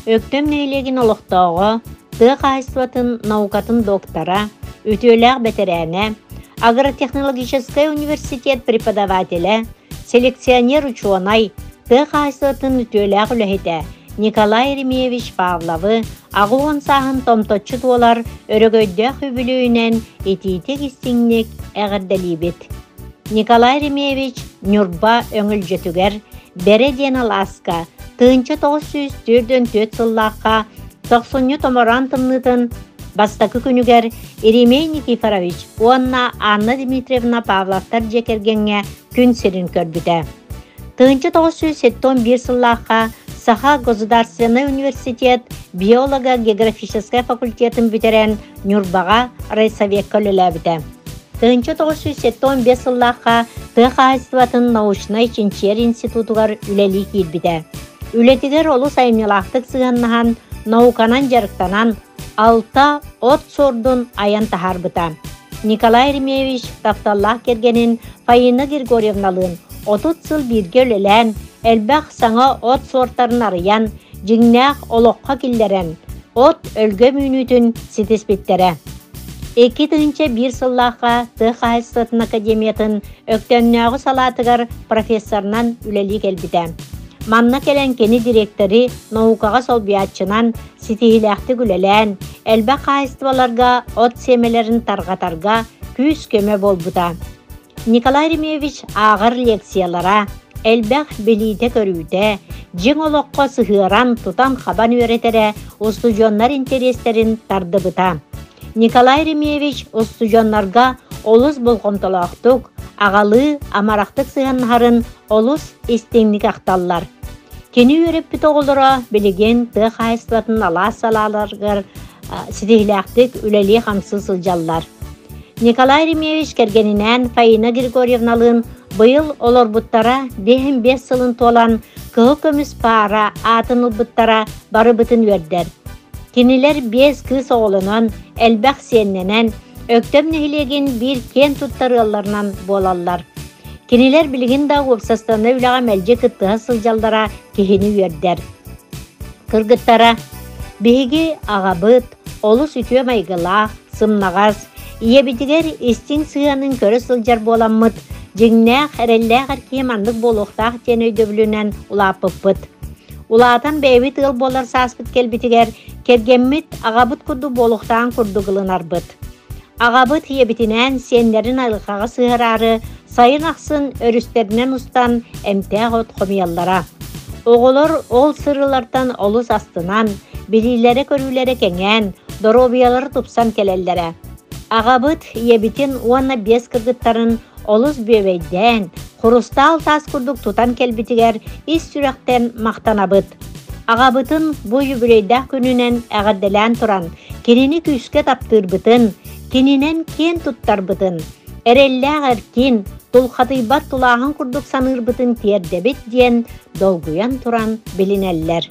Өктөм нэһилиэгин олохтооҕо, тыа хаһаайыстыбатын наукатын доктора, үтүөлээх бэтэрээнэ, агротехнологическай университет преподавателэ, селекционер-учуонай, тыа хаһаайыстыбатын үтүөлээх үлэһитэ Николай Еремеевич Павловы 80 сааһын томточчу туолар өрөгөйдөөх үбүлүөйүнэн итиитик-истиҥник эҕэрдэлиибит. Николай Еремеевич Ньурба Өҥүлдьөтүгэр Бэрэ диэн алааска 1944 сыллаахха тохсунньу томороон тымныытын бастакы күнүгэр Еремей Никифорович уонна Анна Дмитриевна Павловтар дьиэ кэргэҥҥэ күн сирин көрбүтэ. 1971 сыллаахха Саха государственнай университет биолого-географическай факультетын бүтэрэн Ньурбаҕа райсовекка үлэлээбитэ. 1975 сыллаахха тыа хаһаайыстыбатын научнай-чинчийэр институтугар үлэлии киирбитэ. Үлэтигэр олус айымньылаахтык сыһыаннаһан, науканан дьарыктанан, алта от суордун айан таһаарбыта. Николай Еремеевич тапталлаах кэргэнин Фаина Григорьевналыын 30 сыл бииргэ үлэлээн, элбэх саҥа от суортарын арыйан, дьиҥнээх олоххо киллэрэн, от өлгөм үүнүүтүн ситиспиттэрэ. 2001 сыллаахха тыа хаһаайыстыбатын академиятын Өктөмнөөҕү салаатыгар профессорынан үлэлии кэлбитэ. Манна кэлэн кини дириэктэри наукаҕа солбуйааччынан ситиһиилээхтик үлэлээн, элбэх хаһаайыстыбаларга от сиэмэлэрин тарҕатарга күүс-көмө буолбута. Николай Еремеевич ааҕар лекциялара, элбэх билиитэ-көрүүтэ, дьиҥ олоххо сыһыаран, тутан-хабан үөрэтэрэ устудьуоннар интэриэстэрин тардыбыта. Николай Еремеевич устудьуоннарга олус болҕомтолоохтук, аҕалыы амарахтык сыһыаннаһарын олус истиҥник ахталлар. Кини үөрэппит оҕолоро билигин тыа хаһаайыстыбатын алаас салааларыгар ситиһиилээхтик үлэлии-хамсыы сылдьаллар. Николай Еремеевич кэргэнинээн Фаина Григорьевналыын быйыл олорбуттара 55 сылын туолан кыһыл көмүс паара аатын ылбыттара барыбытын үөрдэр. Кинилэр биэс кыыс оҕолонон, элбэх сиэннэнэн, Өктөм нэһилиэгин биир киэн туттар ыалларынан буолаллар. Кинилэр билигин да уопсастыбаннай үлэҕэ мэлдьи кыттыһа сылдьаллара киһини үөрдэр. Кыргыттара, биһиги аҕабыт олус үтүө майгылаах, сымнаҕас, ийэбитигэр истиҥ сыһыанын көрө сылдьар буоламмыт, дьиҥнээх, эрэллээх эр киһи маннык буолуохтаах диэн өйдөбүлүнэн улааппыппыт. Улаатан бэйэбит ыал буолар сааспыт кэлбитигэр, кэргэммит аҕабыт курдук буолуохтааҕын курдук ылынарбыт. Аҕабыт ийэбитинээн сиэннэрин айылҕаҕа сыһыараары сайын ахсын өрүстэринэн устан эмтээх от хомуйаллара. Оҕолор ол сырыылартан олус астынан, билиилэрэ-көрүүлэрэ кэҥээн, доруобуйалара тупсан кэлэллэрэ. Аҕабыт ийэбитин уонна биэс кыргыттарын олус бүөбэйдээн, хурустаал таас курдук тутан кэлбитигэр ис сүрэхтэн махтанабыт. Аҕабытын бу юбилейдаах күнүнэн эҕэрдэлээн туран, кинини күүскэ таптыырбытын, кининэн киэн туттарбытын, эрэллээх эркин, тулхатыйбат тулааһын курдук саныырбытын тиэрдэбит диэн долгуйан туран билинэллэр.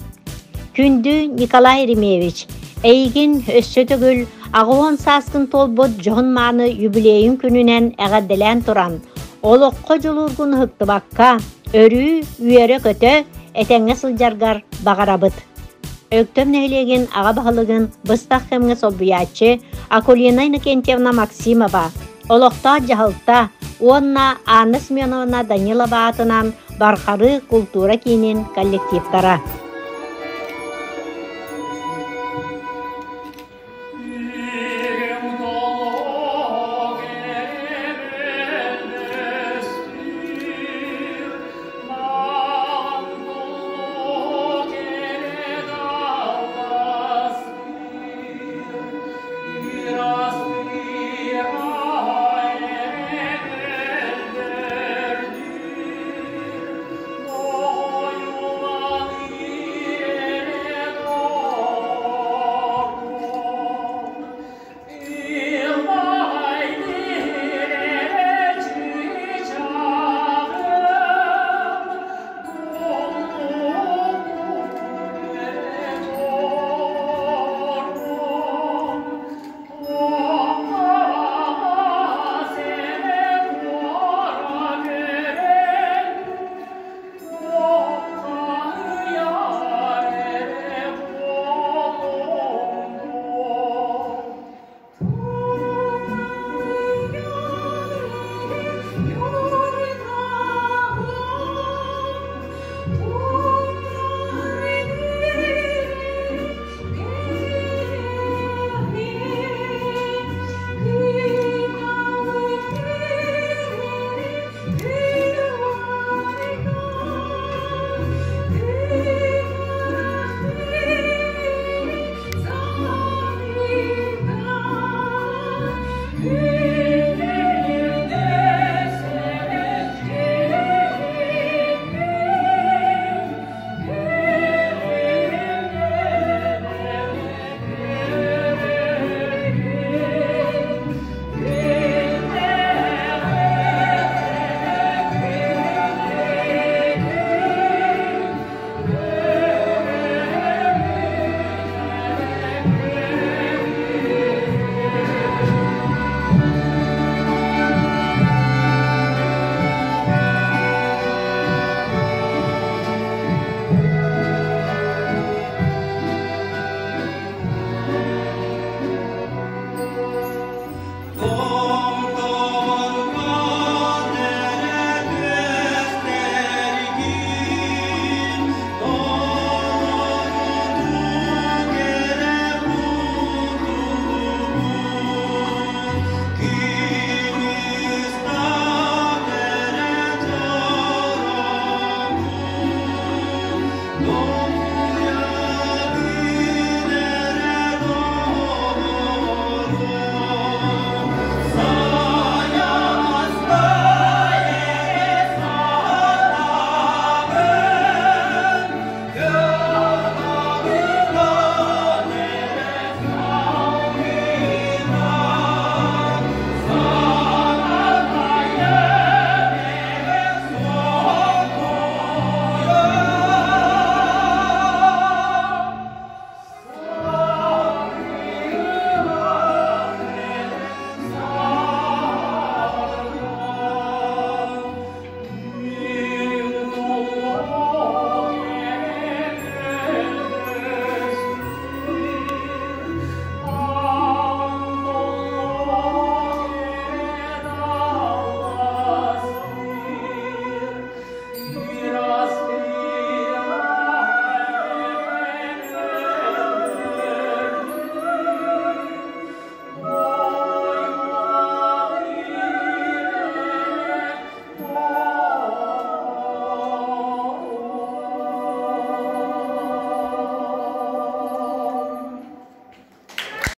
Күндү Николай Еремеевич, эйигин өссө төгүл 80 сааскын туолбут дьоһун-мааны юбилейын күнүнэн эҕэрдэлээн туран, олоххо дьулуургун ыһыктыбакка, өрүү үөрэ-көтө, этэҥҥэ сылдьаргар баҕарабыт. Өктөм нэһилиэгин аҕа баһылыгын быстах кэмҥэ солбуйааччы Акулина Иннокентьевна Максимова, олохтоох дьаһалта уонна Анна Семеновна Данилова аатынан Бархарыы култуура киинин коллективтара.